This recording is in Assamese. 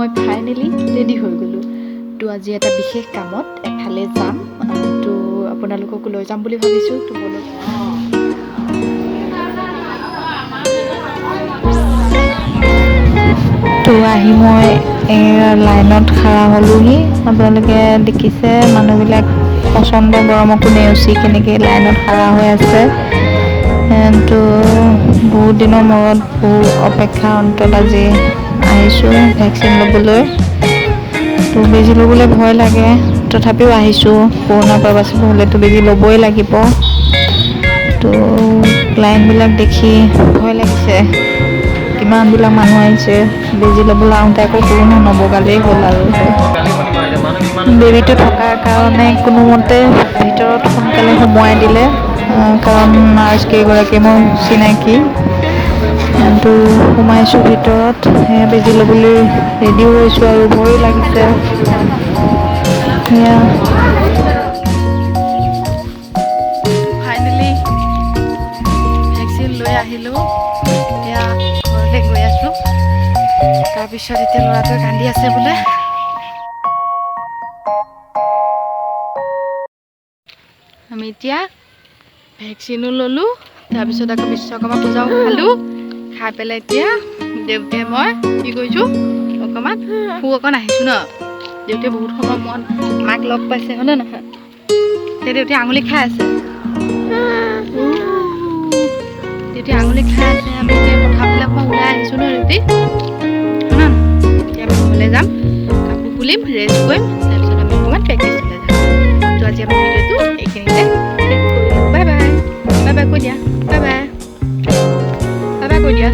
মই ফাইনেলি ৰেডি হৈ গ'লোঁ। তো আজি এটা বিশেষ কামত এফালে যাম, তো আপোনালোককো লৈ যাম বুলি ভাবিছোঁ। তো ব'লক। তো আহি মই লাইনত খাৰা হ'লোহি। আপোনালোকে দেখিছে, মানুহবিলাক প্ৰচণ্ড গৰমকো নেওচি কেনেকৈ লাইনত খাৰা হৈ আছে। তো বহুত দিনৰ মূৰত, বহু অপেক্ষাৰ অন্তত আজি আহিছোঁ ভেকচিন ল'বলৈ। তো বেজী ল'বলৈ ভয় লাগে, তথাপিও আহিছোঁ। কৰোণাৰ পৰা বাচিব হ'লেতো বেজী ল'বই লাগিব। তো লাইনবিলাক দেখি ভয় লাগিছে, কিমানবিলাক মানুহ আহিছে বেজী ল'বলৈ। আহোঁতে আকৌ কৰোণা নবগালেই হ'ল আৰু। বেবীটো থকাৰ কাৰণে কোনোমতে ভিতৰত সোনকালে সোমোৱাই দিলে, কাৰণ নাৰ্ছ কেইগৰাকী মোৰ চিনাকি। তো সোমাইছোঁ ভিতৰত, সেয়া বেজী ল'বলৈ ৰেডিও হৈছোঁ আৰু ভয়ো লাগিছে সেয়া। ফাইনেলি ভেকচিন লৈ আহিলোঁ, এতিয়া ঘৰলৈ গৈ আছোঁ। তাৰপিছত এতিয়া ল'ৰাটোৱে কান্দি আছে বোলে। আমি এতিয়া ভেকচিনো ল'লোঁ, তাৰপিছত আকৌ বিশ্বকৰ্মা পূজাও খালোঁ। খাই পেলাই এতিয়া দেউতাই মই কি কৰিছোঁ, অকণমান শু অকণ আহিছোঁ ন। দেউতাই বহুত সময় মূৰত মাক লগ পাইছে, হয়নে নহয়? এতিয়া দেউতাই আঙুলি খাই আছে, দেউতাই আঙুলি খাই আছে। আমি এতিয়া পথাৰফালে অকণমান ওলাই আহিছোঁ ন দেউতি, হয় ন? এতিয়া আমি ঘৰলৈ যাম, কাপোৰ খুলিম, ৰেষ্ট কৰিম, তাৰপিছত আমি অকণমান প্ৰেক্টিচলৈ যাম। তো আজি আমি ভিডিঅ'টো এইখিনিতে শেষ কৰিলোঁ। বাই বাই, বাই বাই কৈ দিয়া, বাই বাই, বাই বাই কৈ দিয়া।